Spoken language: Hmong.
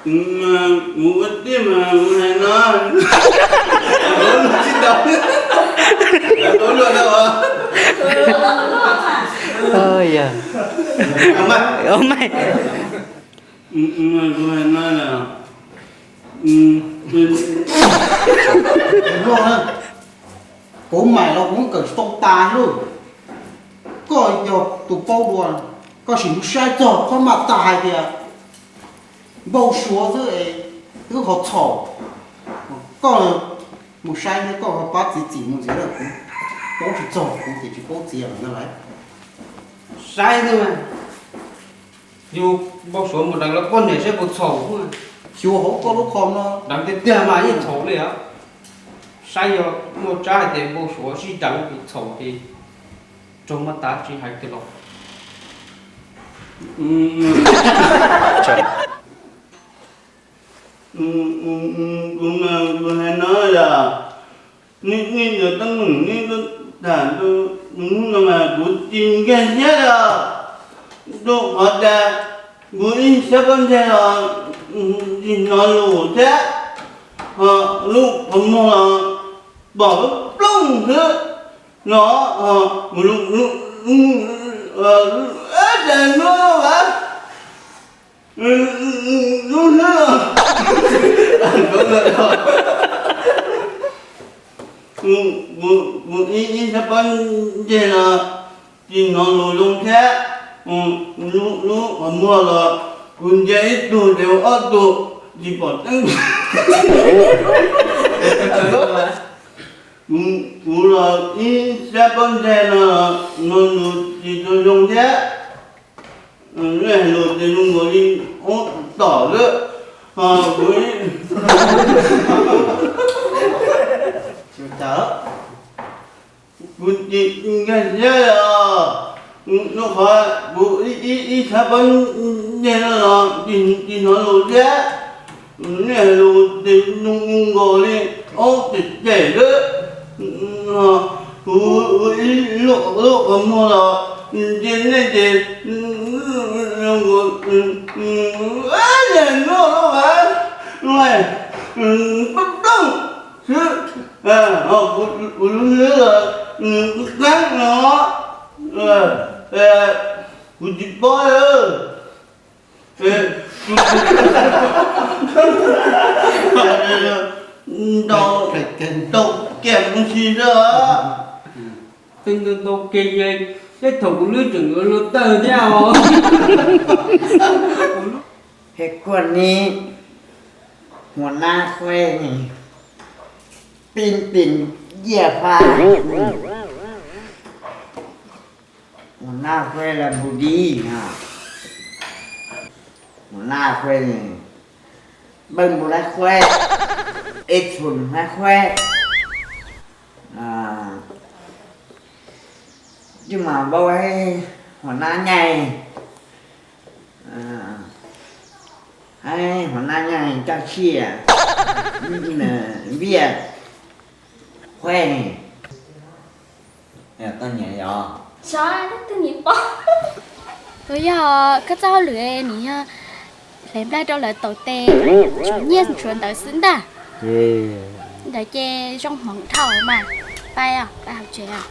Kuv ua tij mas kuv hais no. Kuv tsis tau, kuv luag tau. Yog, kuv hais no, kuv mam los kuv kawm tsis tau tas lauj. Koj yog tus paub dua, koj sim mus saib txog qhov maj tas hais tias npau suav xwb es twb ho txhaum. Koj mus saib thiab koj ho pab txiav txim mus ntxiv lawm, kuv paub tsis txog kuv ces tsis paub txiav lawm ntag lauj. Saib xwb mas, yus npau suav mus deev lawv poj niam saib puas txhaum. Xyuas hauv koj lub qhov no deev tiag tiag mas yeej txhaum li os. Saib yog muaj tsab hais tias npau suav sib deev txhaum ces raug maj tas tsis hais kiag los. Kuv mas kuv hais no yog, nej cov teeb meem nej tuaj tham rau hnub no mas kuv tsis nkag siab li os. Rau qhov tias kuv ib sab pob ntseg los tsis hnov lus thiab, ho lub qhov muag los pom plooj xwb no, kuv lub, lub, lub, lub, lub, lub, lub, kuv ib sab pob ntseg los tsis hnov lus zoo thiab, lub qhov muag los kuv ntsia ib tug ces ua ob tug, tsis pom teeb. Kuv los ib sab pob ntseg no, hnov lus tsis tshua zoo thiab. Nej hais lus ces zoo nkaus li ub tom lawm, ho kuv, kuv tsis nkag siab li os. Rau qhov kuv ib sab pob ntseg no los tsis hnov lus thiab. Nej hais lus ces zoo nkaus li ub cem cem lawm. Kuv ib lub qhov muag los ntsia nej ces zoo nkaus li lub, lub, plooj plooj xwb. Kuv lub hlwb los qeeb no, kuv tsis paub. Ntau, ntau kiag mus si xwb. Ntau, ntau kiag, tej thaum kuv lub tseem yuav luag tawg thiab os. He kuj ni, hua nab huab, pin pin yiaj fab, hua nab huab la bu di, hua nab huab, npawj npu nab huab, ej txhua nab huab. Coj mas npau hais hua nab nyaij, hais hua nab nyaij caj siaj, viaj huab. Tus yog koj txoj hauj lwm nws yog hlais nplaj rau lawv tau tes, tshuav nyiaj tshuav ntawv xwb ntag. Ntawd ces zoo hmoov dhau mas. Pais, pais hauv tsev os.